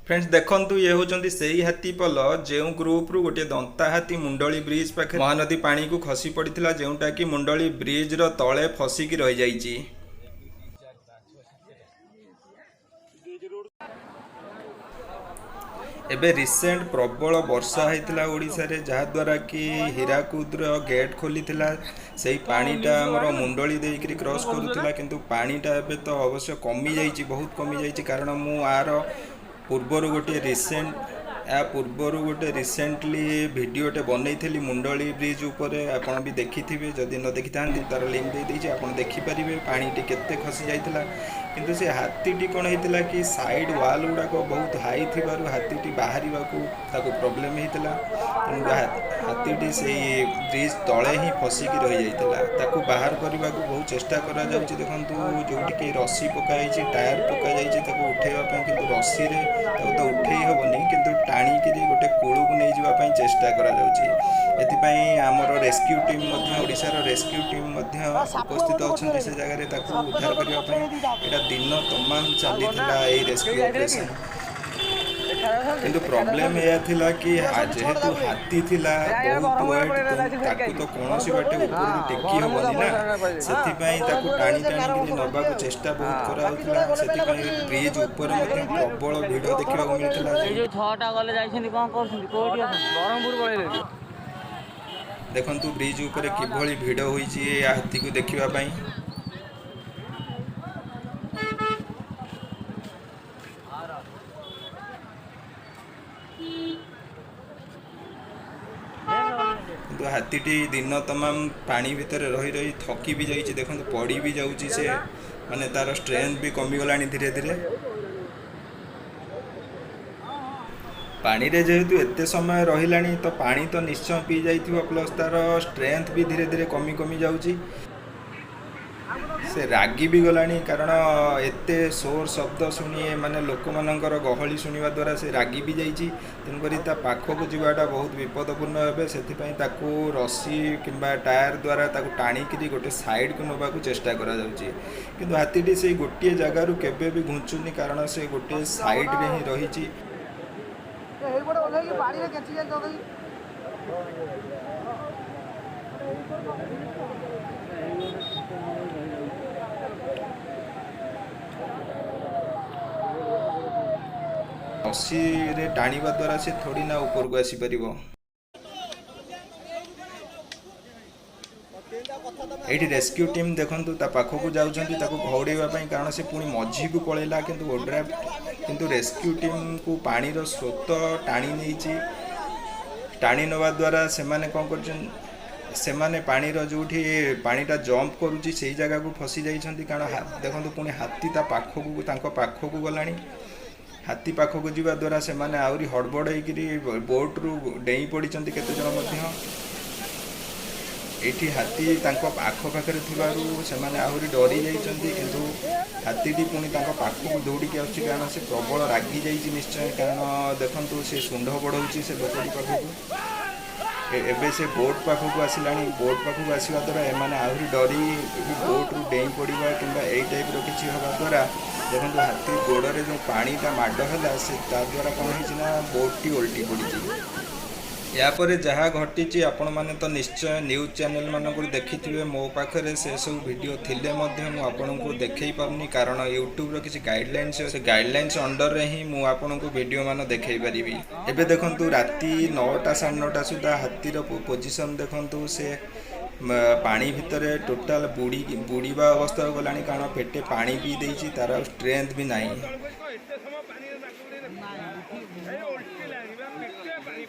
Friends, ଦେଖନ୍ତୁ, ଇଏ ହେଉଛନ୍ତି ସେଇ ହାତୀ ପଲ, ଯେଉଁ ଗ୍ରୁପରୁ ଗୋଟିଏ ଦନ୍ତା ହାତୀ ମୁଣ୍ଡଳି ବ୍ରିଜ ପାଖରେ ମହାନଦୀ ପାଣିକୁ ଖସି ପଡ଼ିଥିଲା, ଯେଉଁଟାକି ମୁଣ୍ଡଳି ବ୍ରିଜର ତଳେ ଫସିକି ରହିଯାଇଛି। ଏବେ ରିସେଣ୍ଟ ପ୍ରବଳ ବର୍ଷା ହେଇଥିଲା ଓଡ଼ିଶାରେ, ଯାହାଦ୍ୱାରା କି ହୀରାକୁଦର ଗେଟ୍ ଖୋଲିଥିଲା। ସେଇ ପାଣିଟା ଆମର ମୁଣ୍ଡଳି ଦେଇକରି କ୍ରସ୍ କରୁଥିଲା। କିନ୍ତୁ ପାଣିଟା ଏବେ ତ ଅବଶ୍ୟ କମିଯାଇଛି, ବହୁତ କମିଯାଇଛି। କାରଣ ମୁଁ ୟା ପୂର୍ବରୁ ଗୋଟେ ରିସେଣ୍ଟଲି ଭିଡ଼ିଓଟେ ବନେଇଥିଲି ମୁଣ୍ଡଳି ବ୍ରିଜ୍ ଉପରେ। ଆପଣ ବି ଦେଖିଥିବେ। ଯଦି ନ ଦେଖିଥାନ୍ତି, ତାର ଲିଙ୍କ୍ ଦେଇଦେଇଛି, ଆପଣ ଦେଖିପାରିବେ ପାଣିଟି କେତେ ଖସି ଯାଇଥିଲା। କିନ୍ତୁ ସେ ହାତୀଟି କ'ଣ ହେଇଥିଲା କି ସାଇଡ଼୍ ୱାଲ୍ ଗୁଡ଼ାକ ବହୁତ ହାଇ ଥିବାରୁ ହାତୀଟି ବାହାରିବାକୁ ତାକୁ ପ୍ରୋବ୍ଲେମ୍ ହେଇଥିଲା। ତେଣୁ ହାତୀଟି ସେଇ ବ୍ରିଜ୍ ତଳେ ହିଁ ଫସିକି ରହିଯାଇଥିଲା। ତାକୁ ବାହାର କରିବାକୁ ବହୁତ ଚେଷ୍ଟା କରାଯାଉଛି। ଦେଖନ୍ତୁ, ଯେଉଁଠିକି ରସି ପକାଯାଇଛି, ଟାୟାର ପକାଯାଇଛି ତାକୁ ଉଠେଇବା ପାଇଁ। କିନ୍ତୁ ରସିରେ ତାକୁ ତ ଉଠେଇ ହେବନି, କିନ୍ତୁ ଟାଣିକିରି ଗୋଟେ କୂଳକୁ ନେଇଯିବା ପାଇଁ ଚେଷ୍ଟା କରାଯାଉଛି। ଏଥିପାଇଁ ଆମର ରେସ୍କ୍ୟୁ ଟିମ୍ ମଧ୍ୟ, ଓଡ଼ିଶାର ରେସ୍କ୍ୟୁ ଟିମ୍ ମଧ୍ୟ ଉପସ୍ଥିତ ଅଛନ୍ତି ସେ ଜାଗାରେ ତାକୁ ଉଦ୍ଧାର କରିବା ପାଇଁ। ଏଇଟା ଦିନ ତମାମ ଚାଲିଥିଲା ଏଇ ରେସ୍କ୍ୟୁ ଅପରେସନ୍। କିନ୍ତୁ ପ୍ରୋବ୍ଲେମ୍ ଏଇଆ ଥିଲା କି ଯେହେତୁ ହାତୀ ଥିଲା, ବହୁତ ୱେଟ୍, ତାକୁ ତ କୌଣସି ବାଟେ ଉପରକୁ ଟେକି ହେବନି ନା। ସେଥିପାଇଁ ତାକୁ ଟାଣି ଟାଣିକିରି ନେବାକୁ ଚେଷ୍ଟା ବହୁତ କରାହେଉଥିଲା। ସେଥିପାଇଁ ବ୍ରିଜ୍ ଉପରେ ମଧ୍ୟ ପ୍ରବଳ ଭିଡ଼ ଦେଖିବାକୁ ମିଳିଥିଲା। ଏଇ ଯୋଉ 6ଟା ଗଲେ ଯାଇଛନ୍ତି, କଣ କରୁଛନ୍ତି, କୋଉଠି ଅଛନ୍ତି? ବ୍ରହ୍ମପୁର ପଳେଇଲେ। ଦେଖନ୍ତୁ, ବ୍ରିଜ୍ ଉପରେ କିଭଳି ଭିଡ଼ ହୋଇଛି ଏ ହାତୀକୁ ଦେଖିବା ପାଇଁ। କିନ୍ତୁ ହାତୀଟି ଦିନ ତମାମ ପାଣି ଭିତରେ ରହି ରହି ଥକି ବି ଯାଇଛି। ଦେଖନ୍ତୁ, ପଡ଼ି ବି ଯାଉଛି ସେ, ମାନେ ତାର ଷ୍ଟ୍ରେନ୍ଥ ବି କମିଗଲାଣି ଧୀରେ ଧୀରେ। ପାଣିରେ ଯେହେତୁ ଏତେ ସମୟ ରହିଲାଣି, ତ ପାଣି ତ ନିଶ୍ଚୟ ପିଇ ଯାଇଥିବ। ପ୍ଲସ୍ ତାର ଷ୍ଟ୍ରେନ୍ଥ ବି ଧୀରେ ଧୀରେ କମି କମି ଯାଉଛି। ସେ ରାଗି ବି ଗଲାଣି, କାରଣ ଏତେ ସୋର ଶବ୍ଦ ଶୁଣି, ମାନେ ଲୋକମାନଙ୍କର ଗହଳି ଶୁଣିବା ଦ୍ୱାରା ସେ ରାଗି ବି ଯାଇଛି। ତେଣୁକରି ତା ପାଖକୁ ଯିବାଟା ବହୁତ ବିପଦପୂର୍ଣ୍ଣ ଏବେ। ସେଥିପାଇଁ ତାକୁ ରସି କିମ୍ବା ଟାୟାର ଦ୍ୱାରା ତାକୁ ଟାଣିକିରି ଗୋଟେ ସାଇଡ଼କୁ ନେବାକୁ ଚେଷ୍ଟା କରାଯାଉଛି। କିନ୍ତୁ ହାତୀଟି ସେଇ ଗୋଟିଏ ଜାଗାରୁ କେବେ ବି ଘୁଞ୍ଚୁନି, କାରଣ ସେ ଗୋଟିଏ ସାଇଡ଼ରେ ହିଁ ରହିଛି। ଏଇପଟେ ଓହ୍ଲେଇକି ପାଣିରେ କେଞ୍ଚି ଯାଇଛ। ରସିରେ ଟାଣିବା ଦ୍ୱାରା ସେ ଥୋଡ଼ି ନା ଉପରକୁ ଆସିପାରିବ? ଏଇଠି ରେସ୍କ୍ୟୁ ଟିମ୍ ଦେଖନ୍ତୁ, ତା ପାଖକୁ ଯାଉଛନ୍ତି ତାକୁ ଘଉଡ଼େଇବା ପାଇଁ, କାରଣ ସେ ପୁଣି ମଝିକୁ ପଳେଇଲା। କିନ୍ତୁ ଓଡ୍ରାଫ୍, କିନ୍ତୁ ରେସ୍କ୍ୟୁ ଟିମ୍କୁ ପାଣିର ସ୍ରୋତ ଟାଣି ନେଇଛି। ଟାଣି ନେବା ଦ୍ୱାରା ସେମାନେ କ'ଣ କରୁଛନ୍ତି? ସେମାନେ ପାଣିର ଯେଉଁଠି ପାଣିଟା ଜମ୍ପ କରୁଛି, ସେଇ ଜାଗାକୁ ଫସି ଯାଇଛନ୍ତି। କାରଣ ଦେଖନ୍ତୁ, ପୁଣି ହାତୀ ତା ପାଖକୁ ତାଙ୍କ ପାଖକୁ ଗଲାଣି। ହାତୀ ପାଖକୁ ଯିବା ଦ୍ୱାରା ସେମାନେ ଆହୁରି ହଡ଼ବଡ଼ ହେଇକିରି ବୋଟ୍ରୁ ଡେଇଁ ପଡ଼ିଛନ୍ତି କେତେଜଣ ମଧ୍ୟ। ଏଇଠି ହାତୀ ତାଙ୍କ ଆଖପାଖରେ ଥିବାରୁ ସେମାନେ ଆହୁରି ଡରି ଯାଇଛନ୍ତି। କିନ୍ତୁ ହାତୀଟି ପୁଣି ତାଙ୍କ ପାଖକୁ ଦୌଡ଼ିକି ଆସୁଛି, କାରଣ ସେ ପ୍ରବଳ ରାଗି ଯାଇଛି ନିଶ୍ଚୟ। କାରଣ ଦେଖନ୍ତୁ, ସେ ଶୁଣ୍ଢ ବଢ଼ଉଛି ସେ ଲୋକଟି ପାଖକୁ। ଏବେ ସେ ବୋଟ୍ ପାଖକୁ ଆସିଲାଣି। ବୋଟ୍ ପାଖକୁ ଆସିବା ଦ୍ୱାରା ଏମାନେ ଆହୁରି ଡରି ବୋଟ୍ରୁ ଡେଇଁ ପଡ଼ିବା କିମ୍ବା ଏଇ ଟାଇପ୍ର କିଛି ହେବା ଦ୍ୱାରା, ଦେଖନ୍ତୁ, ହାତୀ ଗୋଡ଼ରେ ଯେଉଁ ପାଣିଟା ମାଡ଼ ହେଲା, ସେ ତା ଦ୍ୱାରା କ'ଣ ହେଇଛି ନା ବୋଟ୍ଟି ଓଲଟି ପଡ଼ିଛି। ୟାପରେ ଯାହା ଘଟିଛି, ଆପଣମାନେ ତ ନିଶ୍ଚୟ ନ୍ୟୁଜ୍ ଚ୍ୟାନେଲ୍ ମାନଙ୍କରୁ ଦେଖିଥିବେ। ମୋ ପାଖରେ ସେସବୁ ଭିଡ଼ିଓ ଥିଲେ ମଧ୍ୟ ମୁଁ ଆପଣଙ୍କୁ ଦେଖେଇ ପାରୁନି, କାରଣ ୟୁଟ୍ୟୁବ୍ର କିଛି ଗାଇଡ଼ଲାଇନ୍ସ, ସେ ଗାଇଡ଼ଲାଇନ୍ସ ଅଣ୍ଡରରେ ହିଁ ମୁଁ ଆପଣଙ୍କୁ ଭିଡ଼ିଓ ମାନ ଦେଖେଇ ପାରିବି। ଏବେ ଦେଖନ୍ତୁ, ରାତି 9ଟା 9:30 ସୁଦ୍ଧା ହାତୀର ପୋଜିସନ୍ ଦେଖନ୍ତୁ। ସେ ପାଣି ଭିତରେ ଟୋଟାଲ ବୁଡ଼ିବା ଅବସ୍ଥାକୁ ଗଲାଣି, କାରଣ ପେଟେ ପାଣି ପିଇ ଦେଇଛି। ତାର ଆଉ ଷ୍ଟ୍ରେନ୍ଥ ବି ନାହିଁ। ଏତେ ସମୟ ପାଣିରେ ନାକ ବୁଡ଼େଇ, ଓଲଟିଲାଣି ବା, ପେଟେ ପାଣି।